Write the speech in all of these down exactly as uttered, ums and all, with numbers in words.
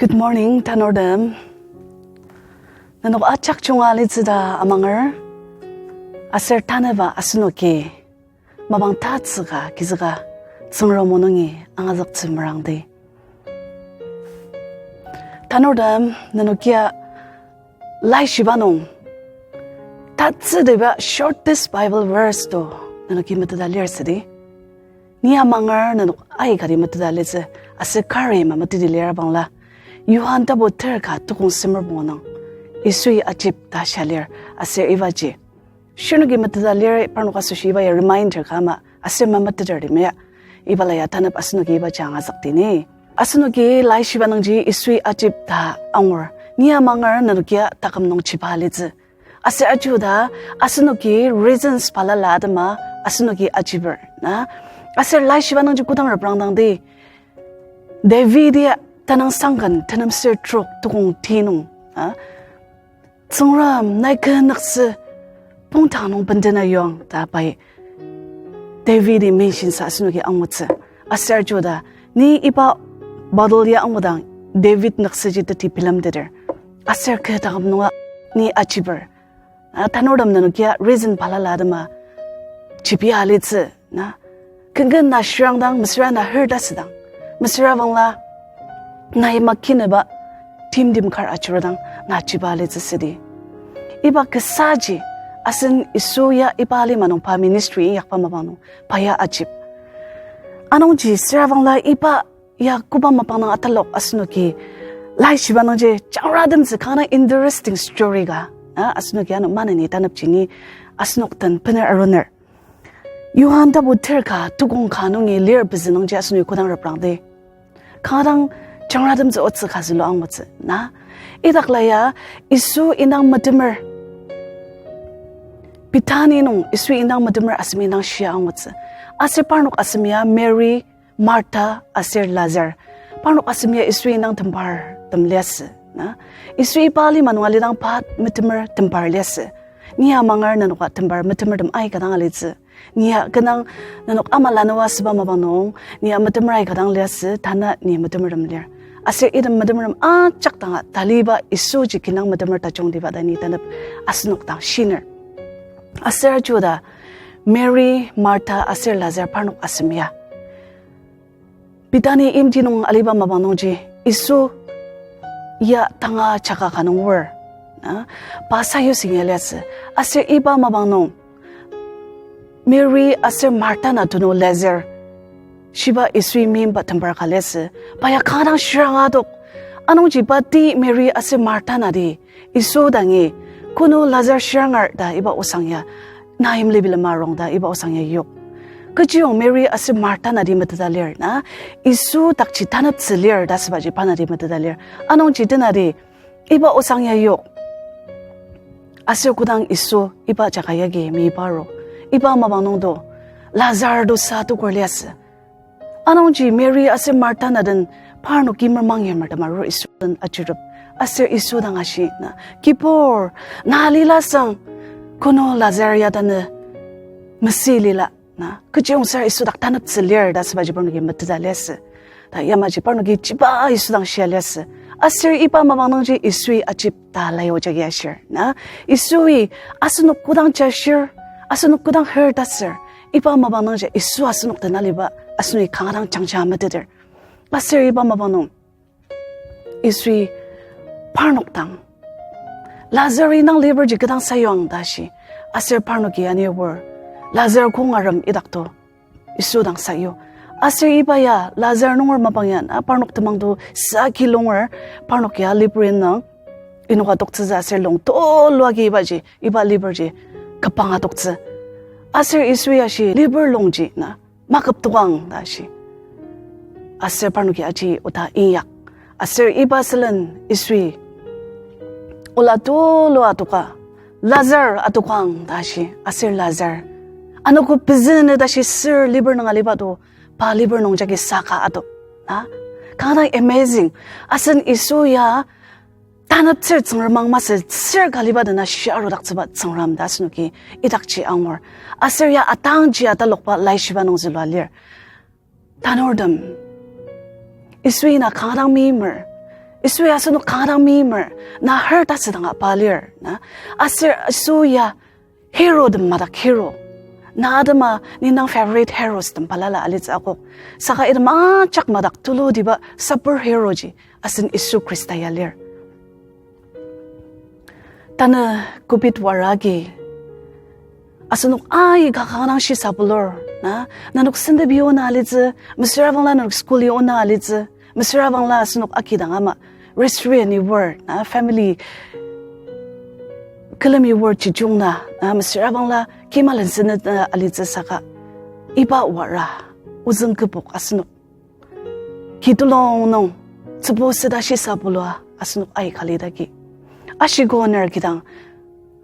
Good morning, tanurtem. Nenok ajak junga alitsü ta amanger, aser tanüba asenoki mapang tatsüka kizüka Tsüngrem o nungi angazüktsü merangdi. Tanurtem, nenokia laishiba nung tatsüteba shortest Bible verse to nenoki meteta lir südi. Ni amanger nenok aikati meteta litsü, aser kari mameteti lir abangla, Johan tapu ter ka tukong semer pungu nung, Yisui ajib ta shia lir, aser ibaji shirnoki meteta lir, parnok asoshi iba ya reminder ka ama aser mametetertem ya, ibala ya tanep asenoki ibaji angazükdi ni. Asenoki laishiba nungji Yisui ajib ta angur. Ni amanger nenokia taküm nung chiba litsü. Aser aji oda asenoki reasons balala atema asenoki ajiber na. Aser laishiba nungji kodang reprangdangdi, David ya tanang sangken tenem ser trok tukong ti nung, a, Tsüngrem, nai kü nüktsü pongtang nung bendena yuang ta pai Davidi menshinsa asenoki angutsü. Aser aji oda, ni iba bottle ya angudang David nüktsüji teti bilemteter. Aser kü taküm nunga ni ajiber. A, tanurtem nenokia reason balala atema jibia alitsü na. Kenken na shirangdang, mesüra na hurt asüdang, mesüra bangla nai makineba timtem kar ajurudang na jiba alitsü südi. Iba kasaji asen Yisu ya iba alima nung pa ministry inyakba mapang nung pa ya ajib. Anungji süra bangla iba ya koba mapang nung atalok asenoki laishiba nungji jangratemtsü kanga interesting story ka, a, asenoki ano maneni tanepji ni asenok den bener aruner. Johan tapu ter ka tukong ka nungi lir pezü nungji asenoki kodang reprangdi, kanga dang jangratemtsü otsü ka zülu angutsü na. Idak la ya Yisu indang metemer, Bethany nung Yisu indang metemer asem indang shia angutsü. Aser parnok asem ya Mary, Martha aser Lazar. Parnok asem ya Yisu indang tembartem liasü na. Yisu iba alima nung alidang pa metemer tembar liasü. Ni amanger nenoka tembar metemertem aika dang alitsü. Ni ya kü nung nenok ama lanua süba mapang nung, ni ya metemer aika dang liasü, tanü ni metemertem lir. Aser item metemertem ajak danga taliba Yisuji kinang metemer tajungtiba ta ni tanep asenok dang shiner. Aser aji oda, Mary, Martha aser Lazar parnok asem ya Bethany yimti nung aliba mapang nungji Yisu ya tanga jaka ka nung oar, a, pa sayutsü inyaker liasü. Aser iba mapang nung Mary aser Martha na tenu Lazar, shiba Yisui meimba tembar ka liasü, pa ya kanga dang shiranga adok. Anungji pa ti Mary aser Martha na ti Yisu dangi, kunu Lazar shirangar ta iba osang ya, na yimli bilema arung ta iba osang ya yok. Kechiyong Mary aser Martha na ti meteta lir na, Yisu dakji taneptsü lir ta sübaji pa na ti meteta lir. Anungji tena ti iba osang ya yok. Aser kodang Yisu iba jaka yagi meiparu, iba mapang nungdo Lazar to sa tukur liasü. Anungji Mary aser Martha na den parnoki mermang yamer temaru Yisu den ajurup. Aser Yisu dang ashi na, Kibur, na lila sang, kunu Lazar ya tanü mesü lila na. Kechiyong sür Yisu dak taneptsü lir ta sübaji parnoki meteta liasü. Ta yamaji parnoki jiba Yisu dang shia liasü. Aser iba mapang nungji Yisui ajib ta laio jagi ashir na. Yisui asenok kodang jashir, asenok kodang hurt asür, iba mapang nungji Yisu asenok den aliba asenoki kanga dang jangja meteter. Aser iba mapang nung Yisui parnok dang, Lazar indang liburji kü dang sayuang ta shi. Aser parnoki anir, Lazar kong arem idakto, Yisu dang sayu. Aser iba ya Lazar nunger mapang ya, a, parnok temang to saki lunger, parnok ya libur indang inoka toktsütsü aser lung tulu agi ibaji, iba liburji kübanga toktsü. Aser Yisui ashi, Libur lungji na maküp tokang ta shi. Aser parnoki aji oda inyak. Aser iba sülen Yisui ola tulu atoka, Lazar atokang ta shi. Aser Lazar anogo pezünü ta shi, sür libur nung aliba to, pa libur nung jagi saka ato. A, kanga dang amazing. Asen Yisu ya taneptsür Tsüngrem ang masü, sür ka liba dena shi arudaktsüba Tsüngrem ta asenoki idakji angur. Aser ya atangji atalokba laishiba nung zülua lir. Tanurtem, Yisui na kanga dang meimer, Yisu ya asenok kanga dang meimer, na her ta südanga pa lir, na. Aser Yisu ya hero tem madak hero. Na atema ni nang favorite heroes tem balala alitsü akok. Saka item ajak madak tulutiba superhero ji asen Yisu Khrista ya lir. Tanü covid wara agi asenok aika kanga dang shisa bulur, na, nenok sentepi ona alitsü, mesüra bangla nenok school-i ona alitsü, mesüra bangla asenok akidang ama restaurant-i wor, na, family külemi wor chijung na, na, mesüra bangla kima lensenet na alitsü saka iba wara ozüng kübok asenok ki tulung nung tsübu süda shisa bulua asenok aika lidaki. Ashiko ner kidang,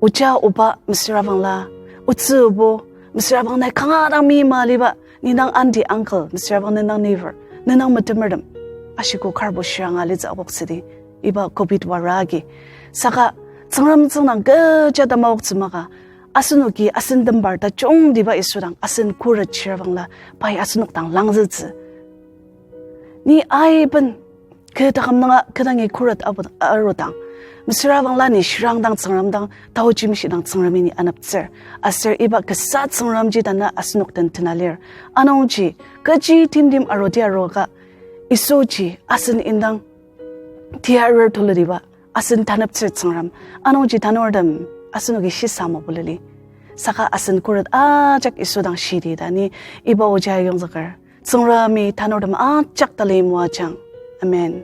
oja oba mesüra bangla, otsü obo mesüra bang nai kanga dang meima liba, ni dang aunty uncle mesüra bang, ne dang neighbor, ne dang metemertem, ashiko karbo shiranga alitsü akok südi, iba covid wara agi. Saka Tsüngrem tsüngdang kecha tamaoktsü maka, asenoki asen tembar tajungtiba Yisu dang asen khuret shira bangla, pai asenok dang langzütsü. Ni aiben kü taküm nunga kü dangi khuret apu arudang, mesüra bangla ni shirang dang Tsüngrem dang, taochi meshidang Tsüngremi ni aneptsür. Aser iba kasa Tsüngremji tanü asenok den tena lir. Anungji, kechi timtem arudi aruaka, Yisuji asen indang tiarer tulutiba, asen taneptsür Tsüngrem. Anungji tanurtem asenoki shisa mapulili. Saka asen khuret ajak Yisu dang shidi ta ni iba oji ayongzüker. Tsüngremi tanurtem ajak tali moajang. Amen.